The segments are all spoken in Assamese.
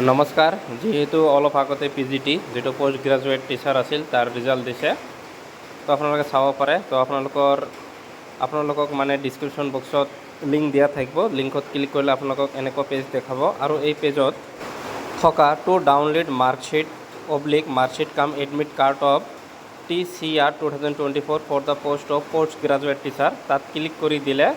নমস্কাৰ। যিহেতু অলপ আগতে পিজিটি, যিটো পষ্ট গ্ৰেজুৱেট টিচাৰ আছিল, তাৰ ৰিজাল্ট দিছে, তো আপোনালোকে চাব পাৰে। তো আপোনালোকক মানে ডিছক্ৰিপশ্যন বক্সত লিংক দিয়া থাকিব। লিংকত ক্লিক কৰিলে আপোনালোকক এনেকুৱা পেজ দেখাব আৰু এই পেজত থকা "To download marksheet oblique marksheet cum admit card of TCR 2024 for the post of post graduate teacher", তাত ক্লিক কৰি দিলে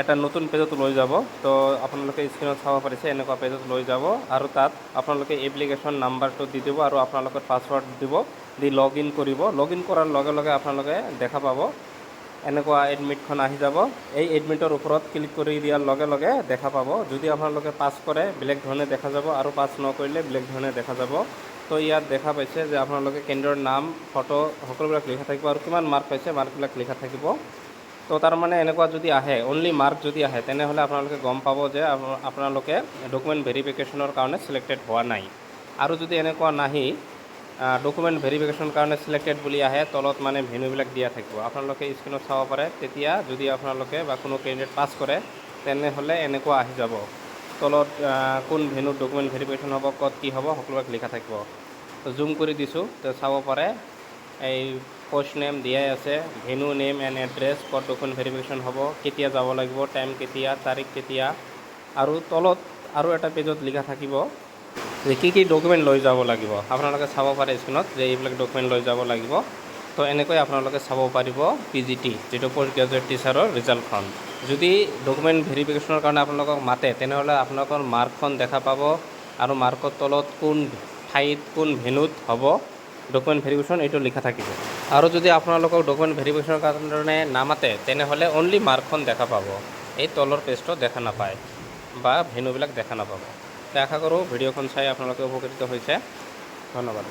এটা নতুন পেজত লৈ যাব। তো আপোনালোকে স্ক্ৰীণত চাব পাৰিছে, এনেকুৱা পেজত লৈ যাব আৰু তাত আপোনালোকে এপ্লিকেশ্যন নাম্বাৰটো দি দিব আৰু আপোনালোকৰ পাছৱৰ্ড দিব, দি লগ ইন কৰিব। লগ ইন কৰাৰ লগে লগে আপোনালোকে দেখা পাব, এনেকুৱা এডমিটখন আহি যাব। এই এডমিটৰ ওপৰত ক্লিক কৰি দিয়াৰ লগে লগে দেখা পাব, যদি আপোনালোকে পাছ কৰে বেলেগ ধৰণে দেখা যাব আৰু পাছ নকৰিলে বেলেগ ধৰণে দেখা যাব। তো ইয়াত দেখা পাইছে যে আপোনালোকে কেন্দ্ৰৰ নাম, ফটো সকলোবিলাক লিখা থাকিব আৰু কিমান মাৰ্ক পাইছে, মাৰ্কবিলাক লিখা থাকিব। তো তাৰমানে এনেকুৱা যদি আহে, অনলি মাৰ্ক যদি আহে, তেনেহ'লে আপোনালোকে গম পাব যে আপোনালোকে ডকুমেণ্ট ভেৰিফিকেশ্যনৰ কাৰণে চিলেক্টেড হোৱা নাই। আৰু যদি এনেকুৱা নাহি ডকুমেণ্ট ভেৰিফিকেশ্যনৰ কাৰণে চিলেক্টেড বুলি আহে, তলত মানে ভেন্যুবিলাক দিয়া থাকিব, আপোনালোকে স্ক্ৰীণত চাব পাৰে। তেতিয়া যদি আপোনালোকে বা কোনো কেণ্ডিডেট পাছ কৰে, তেনেহ'লে এনেকুৱা আহি যাব। তলত কোন ভেন্যুত ডকুমেণ্ট ভেৰিফিকেশ্যন হ'ব, ক'ত কি হ'ব, সকলোবিলাক লিখা থাকিব। তো জুম কৰি দিছোঁ, তো চাব পাৰে, এই পষ্ট নেম দিয়াই আছে, ভেন্যু নেম এণ্ড এড্ৰেছ, ক'ত ডকুমেণ্ট ভেৰিফিকেশ্যন হ'ব, কেতিয়া যাব লাগিব, টাইম কেতিয়া, তাৰিখ কেতিয়া। আৰু তলত আৰু এটা পেজত লিখা থাকিব যে কি কি ডকুমেণ্ট লৈ যাব লাগিব। আপোনালোকে চাব পাৰে স্ক্ৰীণত যে এইবিলাক ডকুমেণ্ট লৈ যাব লাগিব। তো এনেকৈ আপোনালোকে চাব পাৰিব পিজিটি, যিটো পষ্ট গ্ৰেজুৱেট টিচাৰৰ ৰিজাল্টখন। যদি ডকুমেণ্ট ভেৰিফিকেশ্যনৰ কাৰণে আপোনালোকক মাতে, তেনেহ'লে আপোনালোকৰ মাৰ্কখন দেখা পাব আৰু মাৰ্কৰ তলত কোন ঠাইত, কোন ভেন্যুত হ'ব ডকুমেণ্ট ভেৰিফিকেশ্যন, এইটো লিখা থাকিব। আৰু যদি আপোনালোকক ডকুমেণ্ট ভেৰিফিকেশ্যনৰ কাৰণে নামাতে, তেনেহ'লে অনলি মাৰ্কখন দেখা পাব, এই তলৰ পেজটো দেখা নাপায় বা ভেন্যুবিলাক দেখা নাপাব। তো আশা কৰোঁ ভিডিঅ'খন চাই আপোনালোকে উপকৃত হৈছে। ধন্যবাদ।